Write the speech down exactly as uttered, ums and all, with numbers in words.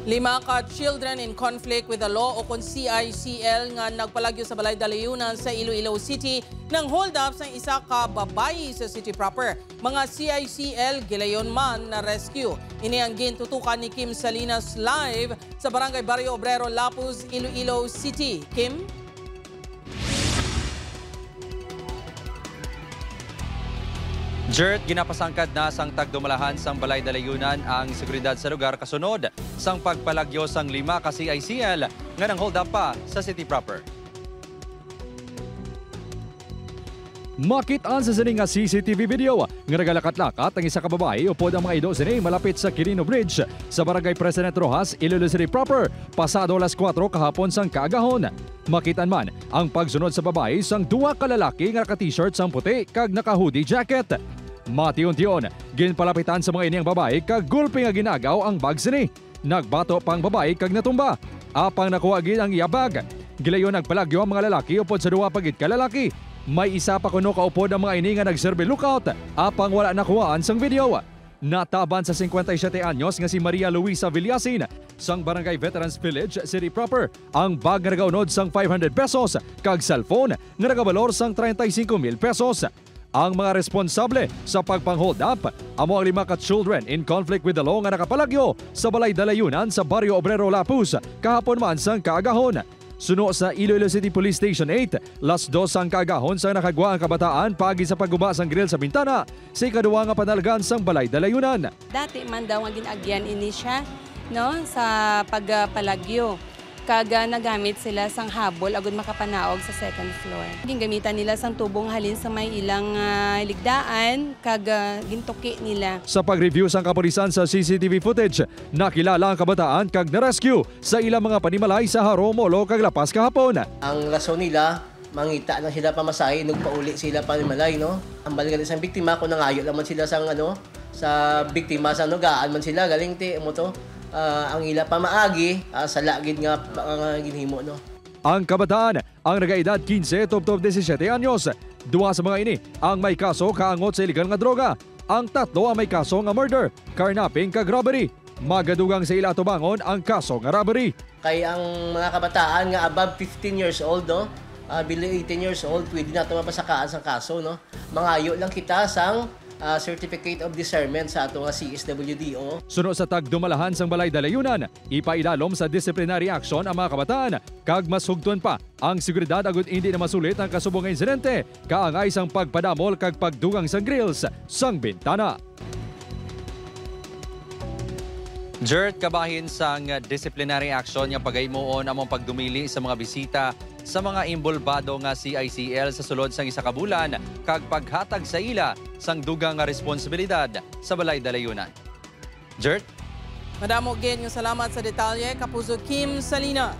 Lima ka Children in Conflict with the Law o kon C I C L nga nagpalagyo sa Balay Dalayunan sa Iloilo City nang-hold up sang isa ka babayi sa city proper. Mga C I C L gilayon man na-rescue. Ini ang gintutukan ni Kim Salinas live sa Barangay Barrio Obrero, Lapuz, Iloilo City. Kim? Jert, ginapasangkad na sang tagdumalahan sang Balay Dalayunan ang seguridad sa lugar kasunod sang pagpalagyo sang lima ka C I C L nga nang-hold up pa sa city proper. Makit-an sa sini nga C C T V video nga nagalakat-lakat ang isa ka babayi upod ang mga ido sini malapit sa Quirino Bridge sa Barangay President Roxas, Iloilo City proper, pasado alas kuwatro kahapon sang kaagahon. Makit-an man ang pagsunod sa babayi sang duha ka lalaki nga naka-t-shirt sang puti kag naka-hoodie jacket. Mation-tion, ginpalapitan sa mga ini ang babayi kag gulpi nga gin-agaw ang bag sini. Nagbato pa ang babayi kag natumba, apang nakuha gid ang iya bag. Gilayon nagpalagyo ang mga lalaki upod sa duha pa gid ka lalaki. May isa pa kuno ka upod ang mga ini nga nagserbi lookout, apang wala nakuhaan sang video. Nataban sa singkwenta y siyete anyos nga si Maria Luisa Villasin sang Barangay Veterans Village, City Proper, ang bag nga nagaunod sang five hundred pesos kag cellphone nga nagabalor sang treinta y cinco mil pesos. Ang mga responsable sa pagpang-hold up amo ang lima ka Children in Conflict with the Law nga nakapalagyo sa Balay Dalayunan sa Barrio Obrero, Lapuz, kahapon man sang kaagahon. Suno sa Iloilo City Police Station eight, las dos sang kaagahon sang nakagwa ang kabataan paagi sa pagguba sang grill sa bintana sa ikaduha nga panalgan sang Balay Dalayunan. Dati man daw nga gin-agyan ini siya, no, sa pagpalagyo. Kag, ah, nagamit sila sang habol agud makapanaog sa second floor. Gingamitan nila sang tubo nga halin sa may ilang, ah, ligdaan, kag, ah, gintuki nila. Sa pag-review sang kapulisan sa C C T V footage, nakilala ang kabataan kag na-rescue sa ilang mga panimalay sa Jaro, Molo, kag La Paz kahapon. Ang rason nila, mangita lang sila pamasahe, nagpauli sila panimalay, no? Ang bal gali sang biktima, kung nangayo lang man sila sang, ano, sa biktima, sa, ano, gaan man sila, galing ti, mo to, ah, ang ila pamaagi, ah, sala gid nga, ah, ginhimo, no? Ang kabataan, ang nagaedad quince tubtob disisiete anyos, duha sa mga ini ang may kaso kaangot sa iligal nga droga. Ang tatlo ang may kaso nga murder, carnapping, kag robbery. Magadugang sa ila atubangon ang kaso nga robbery. Kay ang mga kabataan nga above fifteen years old, no, ah, below eighteen years old, pwede nato mapasakaan sang kaso, no. Mangayo lang kita sang, ah, certificate of discernment sa ato nga C S W D O. Suno sa tagdumalahan sang Balay Dalayunan, ipailalom sa disciplinary action ang mga kabataan, kag mas hugton pa ang seguridad agud indi na masulit ang kasubong nga insidente, kaangay sang pagpadamol kag pagdugang sang grills sang bintana. Jert, kabahin sang disciplinary action nga pagahimoon amo ang pagdumili sa mga bisita sa mga imbolbado nga C I C L sa sulod sang isa ka bulan kag paghatag sa ila sang dugang nga responsibilidad sa Balay Dalayunan. Jert? Madamo gid nga salamat sa detalye, Kapuso Kim Salinas.